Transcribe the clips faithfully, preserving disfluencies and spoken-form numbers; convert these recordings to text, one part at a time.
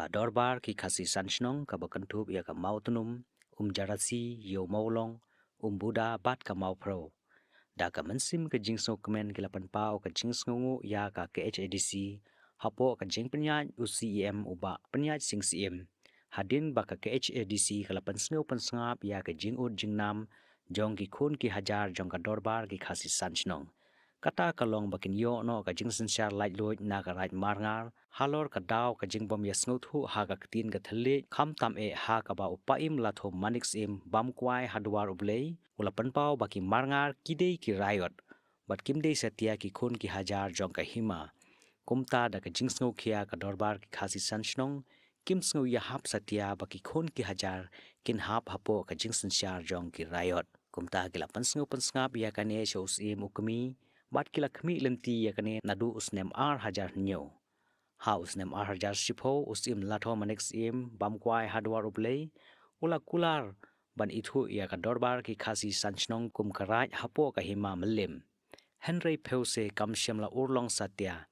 Ka dorbar ki Khasi San Shnong kaba kynthup ïa ka Mawtnum, Umjarasi, Ïew Mawlong, Umbuda bad ka Mawphrew. Da ka mynsiem ka jingsngewkmen ki la pynpaw ka jingsngewnguh ïa ka K H A D C hapoh ka jingpynïaid u C E M u Bah Pynïaid Sing Syiem. Hadien ba ka K H A D C ka la pynsngew pynsngap ïa ka jingud jingnam jong ki khun ki hajar jong ka dorbar ki Khasi San Shnong. Kata ka long ba kin ïoh noh ka jingsynshar laitluid na ka Raid Marngar halor ka daw ka jingbym ïasngewthuh ha ka ktien ka thylliej, khamtam eh ha kaba u Paiem Latho Manik Syiem bam kwai ha dwar U Blei u la pynpaw ba ki Marngar ki dei ki riot bad kim dei satia ki khun ki hajar jong ka hima. Kumta da ka jingsngewkhia ka dorbar ki Khasi San Shnong kim sngew ïahap satia ba ki khun ki hajar kin hap hapoh ka jingsynshar jong ki riot. Kumta ki la pynsngew pynsngap ïa kane sha u Syiem u kmie bad ki la khmih lynti ïa kane naduh u snem ar hajar hynñiew. Ha u snem ar hajar shiphew u Syiem Latho Manik Syiem bam kwai ha dwar U Blei u la kular ban ithuh ïa ka dorbar ki Khasi San Shnong kum ka raid hapoh ka hima Mylliem. Hynrei phewse kam shym la urlong satia.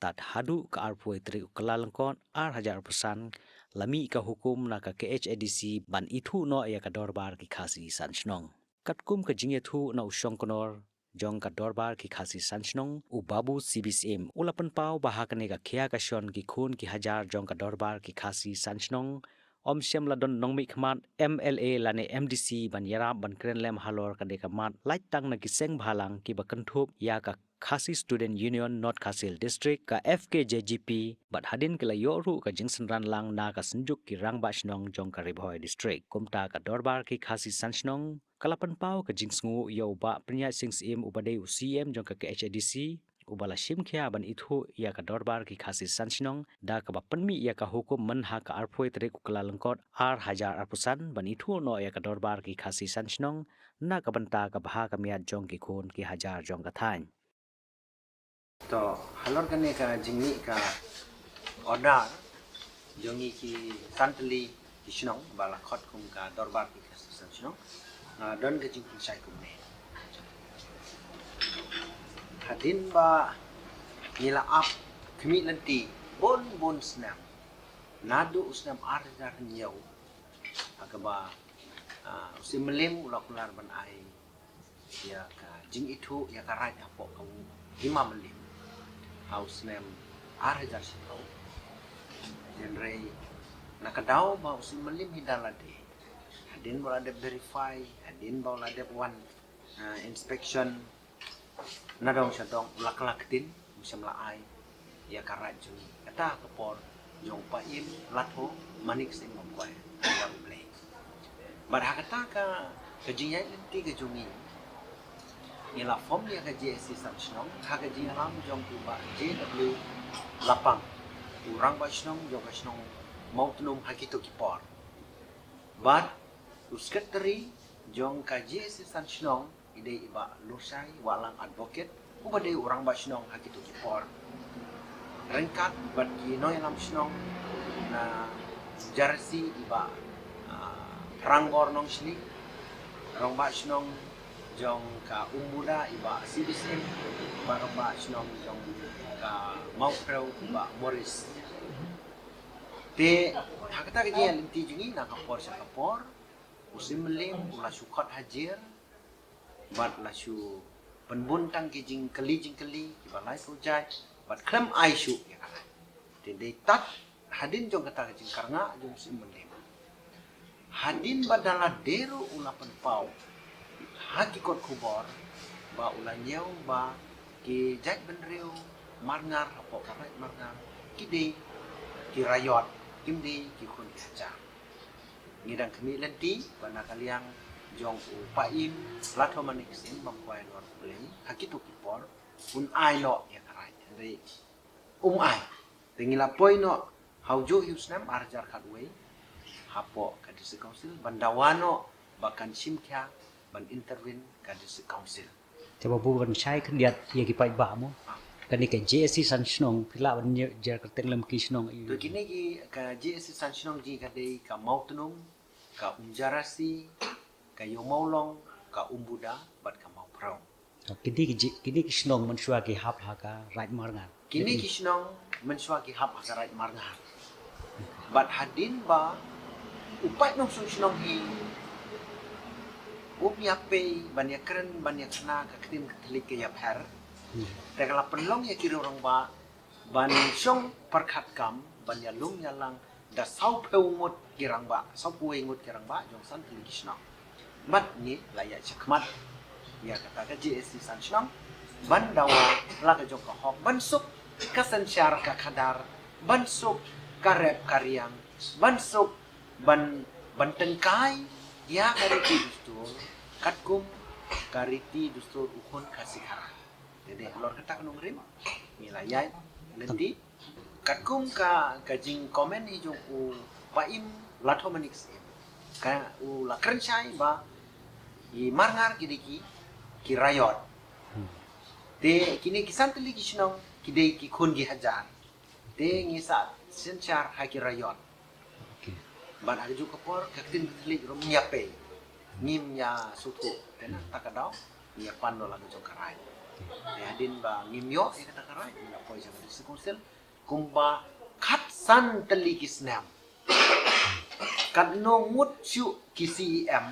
Tad haduh ka arphew tarik u Kyllalyngkot ar hajar arphew san la mih ka hukum na ka K H A D C ban ithuh noh ïa ka dorbar ki Khasi San Shnong. Katkum ka jingïathuh na u Shongknor jong ka dorbar ki Khasi San Shnong u Babu C B Syiem u la pynpaw ba ha kane ka khia ka shon ki khun ki hajar jong ka dorbar ki Khasi San Shnong ym shym la don nongmihkhmat M L A lane M D C ban ïarap ban kren lem halor kane ka mat, lait tang na ki seng bhalang kiba kynthup ïa ka Khasi Student Union North Khasi Hills District, ka F K J G P, bad hadien ki la ïoh ruh ka jingsynran lang na ka Synjuk ki Rangbah Shnong jong ka Ri Bhoi District. Kumta ka dorbar ki Khasi San Shnong ka la pynpaw ka jingsngewnguh ïa u Bah Pynïaid Sing Syiem uba dei u C M jong ka K H A D C, uba la shim khia ban ithuh ïa ka dorbar ki Khasi San Shnong da kaba pynmih ïa ka hukum mynha ka arphew tarik u Kyllalyngkot ar hajar arphew san ban ithuh noh ïa ka dorbar ki Khasi San Shnong na ka bynta ka bha ka miat jong ki khun ki hajar jong ka thaiñ. To, halor kane ka jingmih ka order jong ngi ki san tylli ki shnong ba la khot kum ka dorbar ki Khasi San Shnong, nga don ka jingpynshai kumne. Hadien ba ngi la ap khmih lynti bun bun snem, naduh u snem ar hajar hynñiew, ha kaba, ah, u Syiem Mylliem u la kular ban ai ïa ka jingithuh ïa ka raid hapoh ka hima Mylliem ha u snem ar hajar shiphew. Hynrei na ka daw ba u Syiem Mylliem hi da lade, hadien ba la dep verify, hadien ba la dep wan, ah, inspection na dong sha dong, u la kylla ktien, um shym la ai ïa ka raid jong ngi. Kata ka por jong u Paiem Latho Manik Syiem bam kwai ha dwar U Blei. Bad ha kata ka, ka jingïaid lynti ka jong ngi, ngi la form ïa ka J A C San Shnong ha ka jingïalam jong u Bah J W Lapang, u Rangbah Shnong jong ka shnong Mawtnum ha kito ki por. Bad u Secretary jong ka J A C San Shnong i dei i Bah Lushai Wahlang Advocate, uba dei u Rangbah Shnong ha kito ki por. Ryngkat bad ki nongïalam shnong na Jarsi i Bah, ah, Rangbor Nongshli, Rangbah Shnong jong ka Umbuda i Bah C B Syiem, bad Rangbah Shnong jong ka Mawphrew i Bah Morris. Te ha kata ka jingïaid lynti jong ngi na ka por sha ka por, u Syiem Mylliem u la shu khot hajar, bad la shu pynbun tang ki jingkylli jingkylli kiba lai phew jait, bad khlem ai shuh ïa ka raid. Te dei tad hadien jong kata ka jingkarngah jong u Syiem Mylliem, hadien ba da lade ruh u la pynpaw ha ki kot khubor ba u la ñiew ba ki jaitbynriew Marngar hapoh ka raid Marngar ki dei ki riot, kim dei ki khun ki hajar. Ngi dang khmih lynti ba na ka liang jong u Paiem Latho Manik Syiem bam kwai ha dwar U Blei ha kito ki por un ai noh ïa ka raid. Hynrei um ai. Te ngi la poi noh ha u juh hi u snem ar hajar khatwei hapoh ka District Council ban dawa noh ba kan shim khia ban intervene ka District Council. Te ba bun ban shai khyndiat ïa ki paidbah mo. Kane ka J A C San Shnong phi lah ban jer kyrteng lem ki shnong. To kine ki ka J A C San Shnong jong ngi ka dei ka Mawtnum, ka Umjarasi, ka Ïew Mawlong, ka Umbuda bad ka Mawphrew. Kine ki ji-, kine ki shnong mynshuwa ki hap ha ka raid Marngar. Kine ki shnong mynshuwa ki hap ha ka raid Marngar. Bad hadien ba u paid nongshong shnong hi um ïa pei ban ïa kren ban ïa khana ka ktien ka thylliej ka ïapher. Te ka la pynlong ïa ki rangbah ban shong pyrkhat kam ban ïa lum ïa lang da saw phew ngut ki rangbah, saw phew wei ngut ki rangbah jong san tylli ki shnong. Bad ngi la ïa shakmat ïa kata ka J A C san shnong ban dawa la ka jong ka hok ban suk ka synshar ka khadar, ban suk ka rep ka riang, ban suk ban ban tyngkai ïa ka riti dustur katkum ka riti dustur u khun Khasi Khara. Te dei halor kata ka nongrim ngi la ïaid lynti. Katkum ka ka jingcomment hi jong u Bah Im Lathomanik Syiem, ka u la kren shai ba i Marngar ki dei ki ki raiot. Te kine ki san tylli ki shnong ki dei ki khun ki hajar. Te ngi sa synshar ha ki raiot. Bad ha kajuh ka por ka ktien ka thylliej ruh ym ïa pei, ngim ïa sngewthuh. Te na kata ka daw ngi ïa pan noh la ka jong ka rai. Te hadien ba ngim ïoh ïa kata ka rai ngi la poi sha ka District Council kumba khatsan tylli ki snem. Katno ngut shuh ki C E M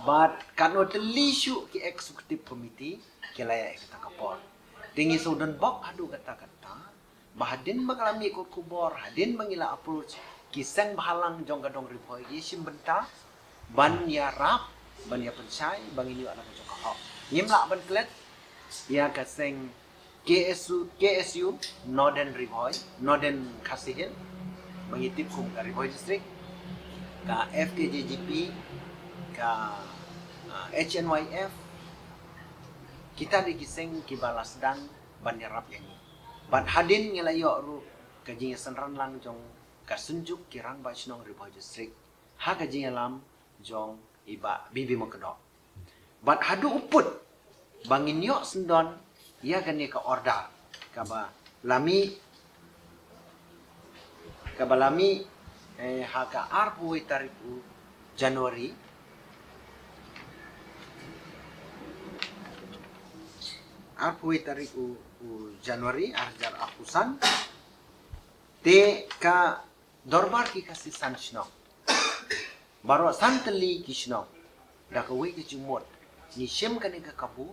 bad katno tylli shuh ki Executive Committee ki la ïa ïa kata ka por. Te ngi shu don bok haduh kata kata ba hadien ba ka la mih ka khubor, hadien ba ngi la approach ki seng bhalang jong ka dong Ri Bhoi ki shim bynta ban ïarap, ban ïa pynshai ba ngin ïoh na ka jong ka hok. Ngim lah ban klet ïa ka seng K S U, K S U Northern Ri Bhoi, Northern Khasi Hills ba ngi tip kum ka Ri Bhoi District, ka F K J G P, ka ah, H N Y F. Kita dei ki seng kiba la sdang ban ïarap ïa ngi. Bad hadien ngi la ïoh ruh ka jingïasynran lang jong ka Synjuk ki Rangbah Shnong Ri Bhoi District ha ka jingïalam jong i Bah B B Myrkadduh. Bad haduh u pud ba ngin ïoh sngewdon ïa kane ka order kaba la mih, kaba la mih eh, ha ka arphew wei tarik u January, arphew wei tarik u, u January ar hajar arphew san. Te ka Dorbar ki Khasi san shnong, baroh san tylli ki shnong, da kawei ka jingmut ngi shim kane ka kabu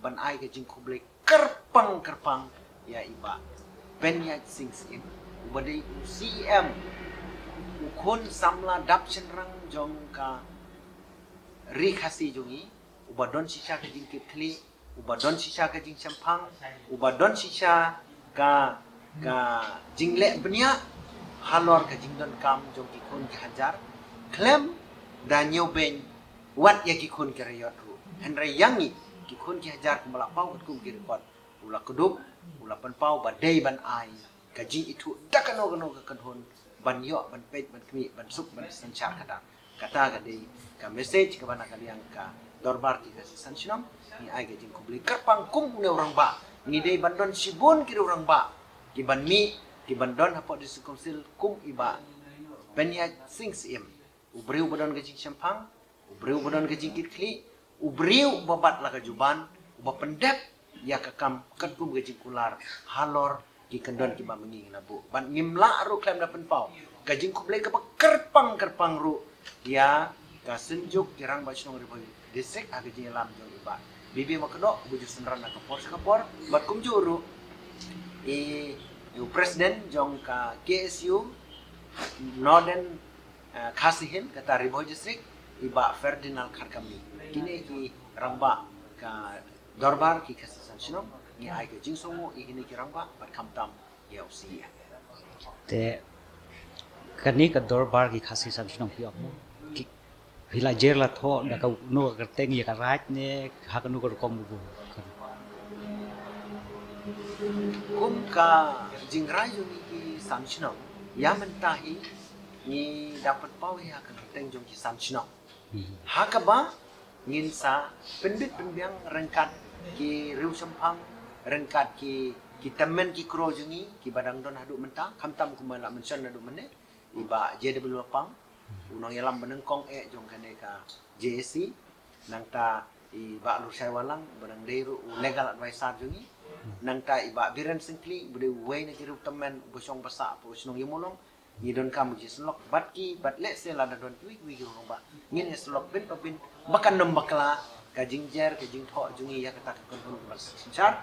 ban ai ka jingkhublei kyrpang kyrpang ïa i Bah Pynïaid Sing Syiem uba dei u C E M, u khun samla dap shynrang jong ka ri Khasi jong ngi, uba don shisha ka jingkitkhlieh, uba don shisha ka jingshemphang, uba don shisha ka, ka jingleh bniah halor ka jingdonkam jong ki khun ki hajar khlem da ñiewbeiñ wat ïa ki khun ki raiot ruh. Hynrei ïa ngi ki khun ki hajar kumba la paw katkum ki record, u la kdup, u la pynpaw ba dei ban ai ka jingithuh da kano kano ka kynhun ban ïoh ban peit ban khmih ban suk ban synshar khadar. Kata ka dei ka message kaba na ka liang ka Dorbar ki Khasi san shnong. Ngi ai ka jingkhublei kyrpang kum une u rangbah. Ngi dei ban don shibun ki rangbah kiban mih kiban don hapoh District Council kum i Bah Pynïaid Sing Syiem. U briew uba don ka jingshemphang, u briew uba don ka jingkitkhlieh, u briew uba bat la ka juban, uba pyndep ïa ka kam katkum ka jingkular halor ki kyndon kiba ma ngi ngi la buh. Bad ngim lah ruh khlem da pynpaw ka jingkhublei kaba kyrpang kyrpang ruh ïa ka Synjuk ki Rangbah Shnong Ri Bhoi District ha ka jingïalam jong i Bah B B Myrkadduh uba ju synran na ka por sha ka por. Bad kumjuh ruh i, i u President jong ka K S U Northern eh, Khasi Hills, kata Ri Bhoi District, i Bah Ferdinand Kharkamni. Kine ki rangbah ka Dorbar ki Khasi san shnong, ngi ai ka jingsngewnguh ïa kine ki rangbah bad khamtam ïa u C E M. Te kane ka Dorbar ki Khasi san shnong phi ong mo, ki, phi la jer la thoh da kano ka kyrteng ïa ka raid ne ha kano ka rukom? Kum ka jingrai jong ngi ki san shnong, ïa mynta hi ngi dang pynpaw hi ha ka kyrteng jong ki san shnong. Hmm. Ha kaba ngin sa pynbit pynbiang ryngkat ki riewshemphang, ryngkat ki, ki tymmen ki kro jong ngi kiba dang don haduh mynta, khamtam kumba la mention haduh mynne i Bah J W Lapang, u nongïalam banyngkong eh jong kane ka J A C, nangta i Bah Lurshai Wahlang ba dang dei ruh u legal advisor jong ngi, nangta i Bah Biren Syngkli ba dei uwei na ki riewtymmen uba shong ba sah hapoh shnong Ïamawlong, ngi donkam u jingsylok bad ki, bad lehse lada don kiwei kiwei ki rangbah, ngin ïa sylok bin pa bin ba kan ym bakla ka jingjer ka jingthoh jong ngi ïa kata ka kynhun kaba synshar.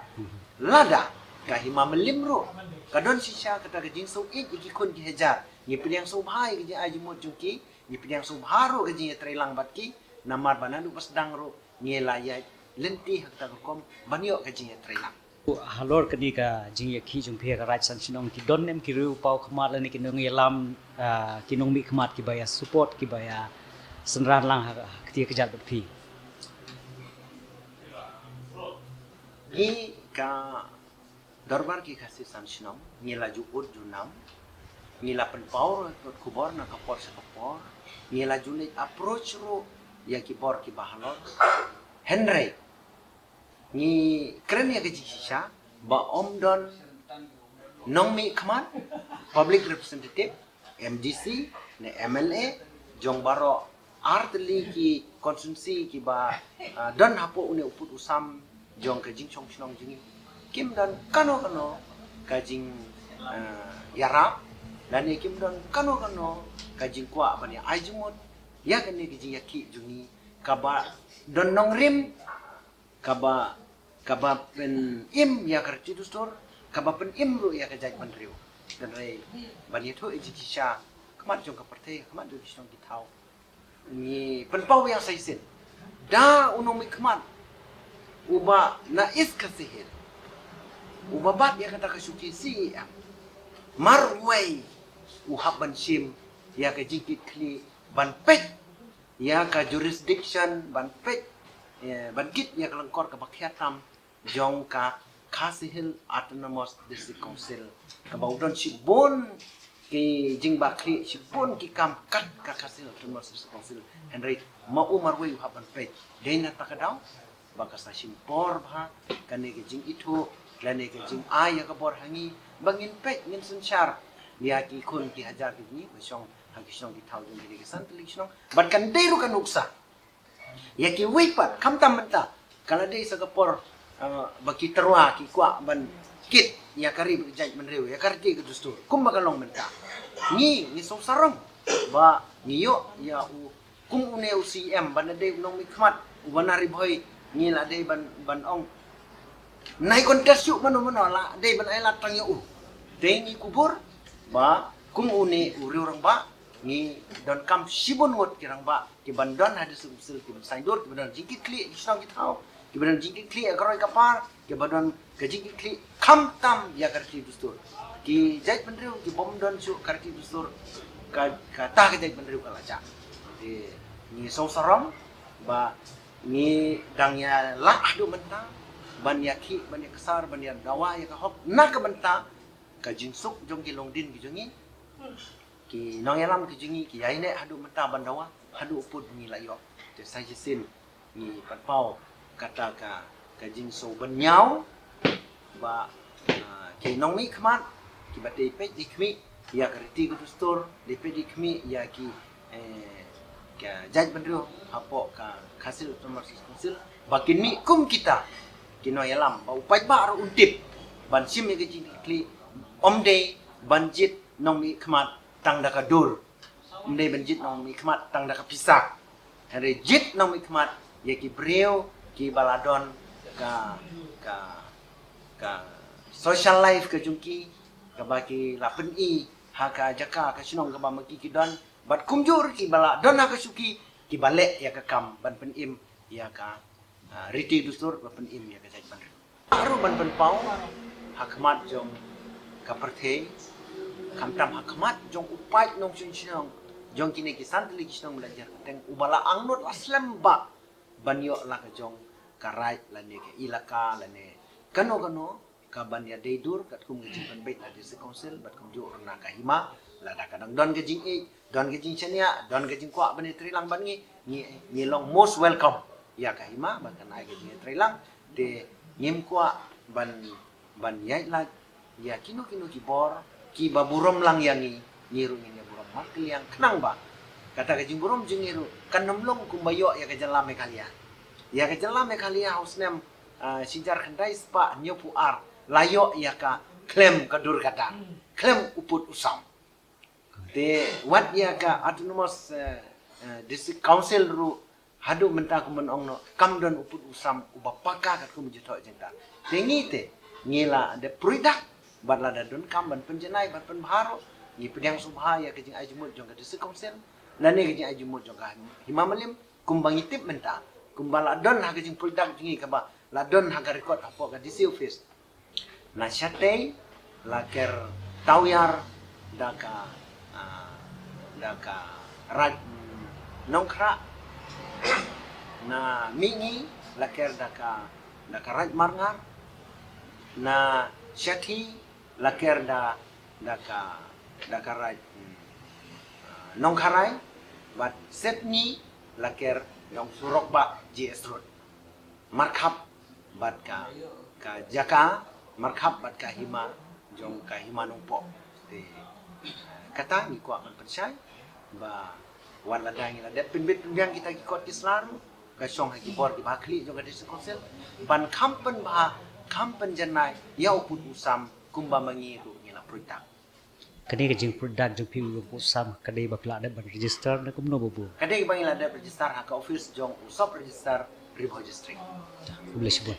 Lada ka hima Mylliem ruh ka don shisha kata ka jingsngewsih ïa ki khun ki hajar, ngi pdiang sngewbha ïa ka jingai jingmut jong ki, ngi pdiang sngewbha ruh ka jingïatreilang bad ki, namar ba naduh ba sdang ruh ngi la ïaid lynti ha kata ka rukom ban ïoh ka jingïatreilang. Halor kane ka jingïakhih jong phi ha ka Raid San Shnong, ki don ne em ki riew paw khmat lane ki nongïalam, ah, ki nongmihkhmat kiba ïa support, kiba ïa synran lang ha, ha kti ka jait bad phi? Ngi ka Dorbar ki Khasi San Shnong ngi la ju ud ju nam, ngi la pynpaw ruh khubor na ka por sha ka por, ngi la ju leit approach ruh ïa ki bor kiba halor. Hynrei ngi kren ïa ka jingshisha ba ym don nongmihkhmat, public representative, M D C ne M L A jong baroh artylli ki constituency kiba, ah, don hapoh une u pud u sam jong ka jingshong shnong jong ngi, kim don kano kano ka jing, ah, ïarap lane kim don kano kano ka jingkwah ban ïa ai jingmut ïa kane ka jingïakhih jong ngi kaba don nongrim, kaba, kaba pynim ïa ka riti dustur, kaba pynim ruh ïa ka jaitbynriew. Hynrei ban ïathuh ïa ka jingshisha khmat jong ka pyrthei, khmat jong ki shnong ki thaw, ngi pynpaw ïa sa shisien. Da u nongmihkhmat uba na East Khasi Hills uba bat ïa kata ka shuki C E M, marwei u hap ban shim ïa ka jingkitkhlieh ban peit ïa ka jurisdiction, ban peit, eh, ban kit ïa ka lyngkor kaba khia tam jong ka Khasi Hills Autonomous District Council, kaba u don shibun ki jingbakla, shibun ki kam kat ka Khasi Hills Autonomous District Council. Hynrei ma u marwei u hap ban peit. Dei na kata ka daw ba ka sa shim por bha kane ka jingithuh lane ka jingai ïa ka bor ha ngi ba ngin peit, ngin synshar ïa ki khun ki hajar ki ngi ba shong ha ki shnong ki thaw jong kine ki san tylli ki shnong. Bad kan dei ruh ka nuksa ïa kiwei pat, khamtam mynta ka la dei sa ka por, eh, ba ki tyrwa ki kwah ban kit ïa ka ri bad ka jaitbynriew, ïa ka riti ka dustur kumba ka long mynta. Ngi, ngi sngewsarong ba ngi ïoh ïa u kum une u C E M, ba na dei u nongmihkhmat uba na Ri Bhoi, ngi la dei ban, ban ong, nai contest shuh mano mano, la dei ban ai lad tang ïa u. Te ngi kubur ba kum une u riew rangbah, ngi donkam shibun ngut ki rangbah kiban don ha District Council, kiban saiñdur, kiban don jingkitkhlieh ïa ki shnong ki thaw, kiban don jingkitkhlieh ïa ka roi ka par, kiban don ka jingkitkhlieh khamtam ïa ka riti dustur. Ki jaitbynriew ki bym don shuh ka riti dustur, ka, kata ka jaitbynriew ka la jah. Te ngi sngewsarong ba ngi dang ïa lah haduh mynta ban ïakhih, ban ïa ksar, ban ïa dawa ïa ka hok na ka bynta ka jingsuk jong ki longdien ki jong ngi. Ki nongïalam ki jong ngi ki ïaineh haduh mynta ban dawa haduh u pud ngi la ïoh. Te sa shisien ngi pynpaw kata ka, ka jingsngewbha ban ïaw ba, ah, ki nongmihkhmat kiba dei peit dei khmih ïa ka riti ka dustur, dei peit dei khmih ïa ki, eh, ka jaitbynriew hapoh ka Khasi Hills Autonomous Council, ba kin mih kum kita ki nongïalam, ba u paidbah ruh un tip ban shim ïa ka jingkitkhlieh, ym dei ban jied nongmihkhmat tang da ka dur, ym dei ban jied nongmihkhmat tang da ka pisa. Hynrei jied nongmihkhmat ïa ki briew kiba la don ka, ka, ka social life ka jong ki, kaba ki la pyni ha ka jaka ka shnong kaba ma ki ki don, bad kumjuh ruh kiba la don ha ka shuki kiba leh ïa ka kam ban pynim ïa ka, ah, riti dustur, ba pynim ïa ka jaitbynriew. Ruh ban pynpaw ha khmat jong ka pyrthei, khamtam ha khmat jong u paid nongshun shnong jong kine ki san tylli ki shnong Belajar Kyrteng, uba la angnud la slem bha ban ïoh la ka jong ka raid lane ka ilaka lane kano kano ka ban ïa dei dur katkum ka jingpynbeit na District Council bad kumjuh ruh na ka hima, lada ka dang don ka jingïeit, don ka jingshaniah, don ka jingkwah ban ïatreilang bad ngi, ngi, ngi long most welcome ïa ka hima ba kan ai ka jingïatreilang. Te ngim kwah ban, ban ïaid lait ïa kino kino ki bor kiba burom lang ïa ngi, ngi ruh ngin ïa burom markylliang khnang ba kata ka jingburom jong ngi ruh kan ym long kumba ïoh ïa ka jylla Meghalaya. Ïa ka jylla Meghalaya ha u snem, ah, shi hajar khyndai spah hynñiewphew ar la ïoh ïa ka khlem ka dur ka dar, khlem u pud u sam. Te wat ïa ka autonomous eh, eh, district council ruh haduh mynta kumba ong noh kam don u pud u sam uba paka katkum u jythoh jingtah. Te ngi te ngi la dep pruidak bad lada don kam ban pynjanai ban pynbha ruh ngi pdiang sngewbha ïa ka jingai jingmut jong ka district council lane ka jingai jingmut jong ka Hima Mylliem kumba ngi tip mynta kumba la don ha ka jingpruidak jong ngi kaba la don ha ka record hapoh ka D C office. Na shatei la ker tawiar da ka ah, da ka Raid Nongkhrah. Na mihngi la ker da ka da ka Raid Marngar. Na shathie la ker da da ka da ka Raid hmm, ah, Nongkharai. Bad sepngi la ker da u surok ba G S Road. Markhap bad ka ka jaka markhap bad ka hima jong ka Hima Nongpoh. Te kata ngi kwah ban pynshai ba wat lada ngi la dep pynbit pynbiang kita ki kot ki sla ruh ka shong ha ki bor kiba khlieh jong ka district council ban kham pynbha kham pynjanai ïa u pud u sam kumba ma ngi ruh ngi la pruidak. Kane ka jingpruidak jong phi u pud u sam ka dei ba phi la dep ban register ne kumno babu? Ka dei ba ngi la dep register ha ka office jong u sub register Ri Bhoi District. Khublei shibun.